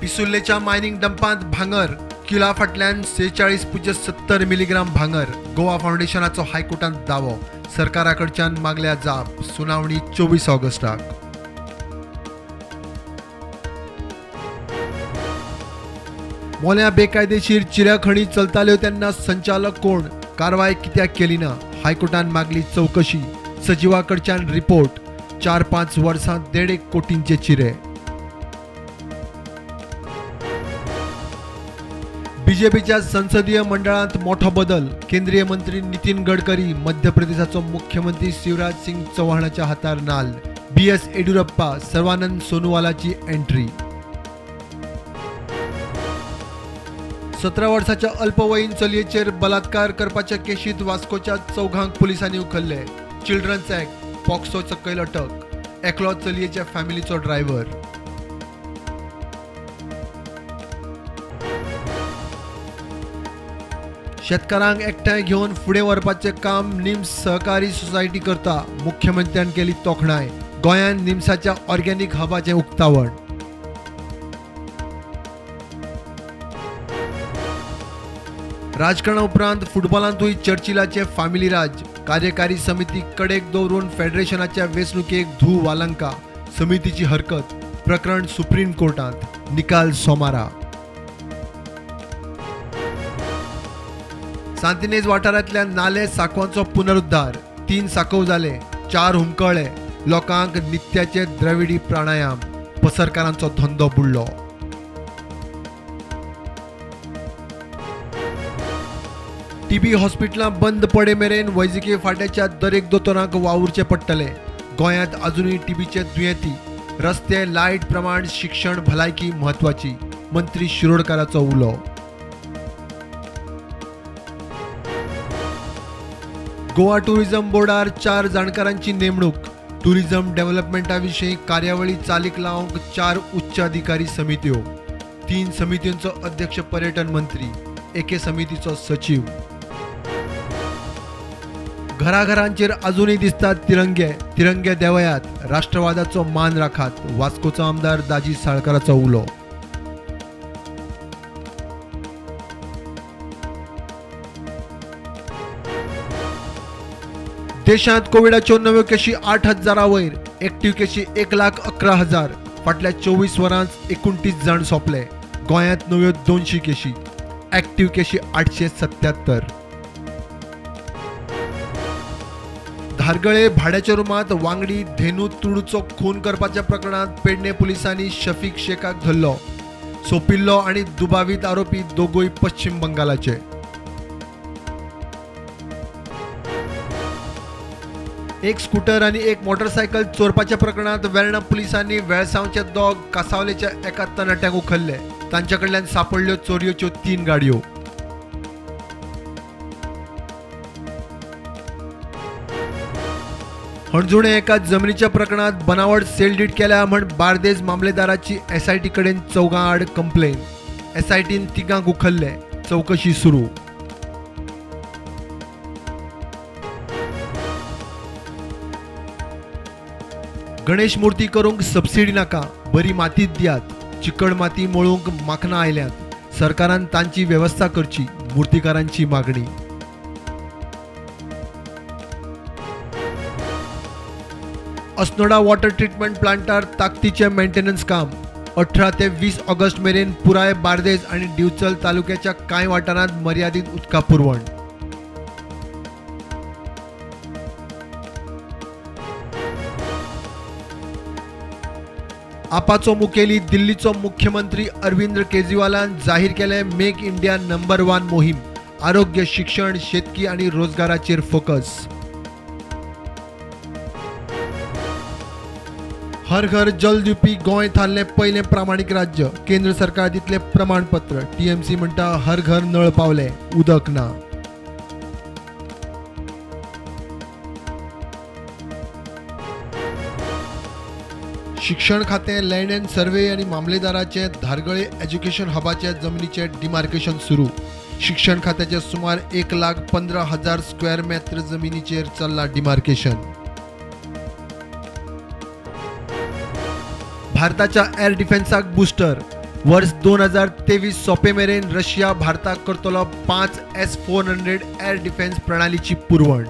पिसुर्लेच्या mining डंपांत भांगर, किला फाटल्यान 46.70 milligram भांगर. गोवा फावंडेशनाचो हायकोर्टांत दावो, सरकारा कडच्यान मागल्या जाप. सुनावणी 24 ऑगस्टाक. मोल्या बेकायदेशीर चिऱ्याखणी चलताल्यो तेन्ना संचालक कोण, कारवाय कित्याक केली ना, हायकोर्टान मागली चवकशी. सचिवा कडच्यान रिपोर्ट. 4-5 वर्सां 1.5 कोटींचे चिरे. बीजेपीच्या संसदीय मंडळांत मोठो बदल. केंद्रीय मंत्री नितीन गडकरी मध्य प्रदेशाचो मुख्यमंत्री शिवराज सिंग चौहानाच्या हातार नाल. बी.एस. येडियुरप्पा, सर्वानंद सोनोवालाची एंट्री. 17 वर्साच्या अल्पवयीन चलयेचेर बलात्कार करपाच्या केशीत वास्कोच्या 4 पुलिसांनी उखल्ले. चिल्ड्रन्स ऍक्ट, पॉक्सो सकयल अटक. एकलो चलयेच्या फॅमिलीचो ड्रायव्हर. शेतकारांक एकठांय घेवन फुडें व्हरपाचें काम निम्स सहकारी सोसायटी करता. मुख्यमंत्र्यान केली तोखणाय. गोंयांत निम्साच्या ऑर्गेनिक हबाचें उक्तावण. राजकारणा उपरांत फुटबॉलांतूय चर्चिलाचें फामिली राज. कार्यकारी समिती कडेक दवरून फेडरेशनाच्या वेंचणुकेक धूव वालंका. समितीची हरकत. प्रकरण सुप्रीम कोर्टांत. निकाल सोमारा. सांतिनेज वाठारांतल्या नाले सांकवांचो पुनरुद्धार. 3 सांकव जाले, 4 हुमकळ्ळे. लोकांक नित्याचे द्रविडी प्राणायाम. पसरकारांचो धंदो बुडलो. टीबी हॉस्पिटलां बंद पडे मेरेन वैजकी फांट्याच्या दरेक दोतोरांक वावुरचें पडटलें. गोंयांत अजुनूय टीबीचे दुयेंती. रस्ते, लायट प्रमाण शिक्षण, भलायकी म्हत्वाची. मंत्री शिरोडकाराचो उलो. गोवा टुरिझम बोर्डार 4 जाणकारांची नेमणूक. टुरिझम डेव्हलपमेंटा विशीं कार्यावळी चालीक लावंक 4 उच्च अधिकारी समित्यो. 3 समित्यांचो अध्यक्ष पर्यटन मंत्री, एके समितीचो सचीव. घराघरांचेर अजूनय दिसतात तिरंगे. तिरंगे देवयात, राष्ट्रवादाचो मान राखात. वास्कोचो आमदार दाजी साळकाराचो उलो. देशांत कोविडाच्यो नव्यो केशी 8,000 वयर. एक्टिव्ह केशी 1,11,000. फाटल्या 24 वरांत 29 जाण सोंपले. गोंयांत नव्यो 200 केशी. एक्टिव्ह केशी 877. धारगळे भाड्याच्या रुमांत वांगडी धेनू तुडूचो खून करपाच्या प्रकरणांत पेडणे पुलिसांनी शफीक शेखाक धरलो. सोंपिल्लो आनी दुबावीत आरोपी दोगूय पश्चिम बंगालाचे. एक स्कूटर आनी एक मोटरसायकल चोरपाच्या प्रकरणांत वेर्णा पुलिसांनी वेळसांवचे 2 कासावलेच्या एका तरणाट्याक उखल्ले. तांच्या कडल्यान सापडल्यो चोरयेच्यो 3 गाडयो. हणजुणे एका जमिनीच्या प्रकरणांत बनावट सेल डीड केल्या म्हण बार्देज मामलेदाराची एसआयटी कडेन 4 आड कंप्लेन. एसआयटीन 3 उखल्ले. चवकशी सुरू. गणेश मूर्ती करूंक सबसिडी नाका, बरी मातीत दियात. चिकण माती मळूंक माखनां आयल्यांत. सरकारान तांची वेवस्था करची, मूर्तिकारांची मागणी. अस्नोडा वॉटर ट्रिटमेंट प्लांटार ताकदीचें मेंटेनन्स काम. 18 ते 20 ऑगस्ट मेरेन पुराय बार्देज आनी दिवचल तालुक्याच्या कांय वाठारांत मर्यादीत उदका पुरवण. आपाचो मुखेली दिल्लीचो मुख्यमंत्री अरविंद केजरीवालान जाहीर केलें मेक इंडिया नंबर 1 मोहीम. आरोग्य, शिक्षण, शेतकी आनी रोजगाराचेर फोकस. हर घर जल दिवपी गोंय थारलें पयलें प्रामाणीक राज्य. केंद्र सरकार दितलें प्रमाणपत्र. टीएमसी म्हणटा हर घर नळ पावले, उदक ना. शिक्षण खातें, लँड अँड सर्वे आनी मामलेदाराचें धारगळे एज्युकेशन हबाच्या जमनीचें डिमार्केशन सुरू. शिक्षण खात्याचे सुमार 1,15,000 स्क्वेअर मेत्र जमिनीचेर चल्लां डिमार्केशन. भारताच्या एअर डिफेन्साक बुस्टर. वर्स 2023 सोंपे मेरेन रशिया भारताक करतलो 5 S-400 air defence प्रणालीची पुरवण.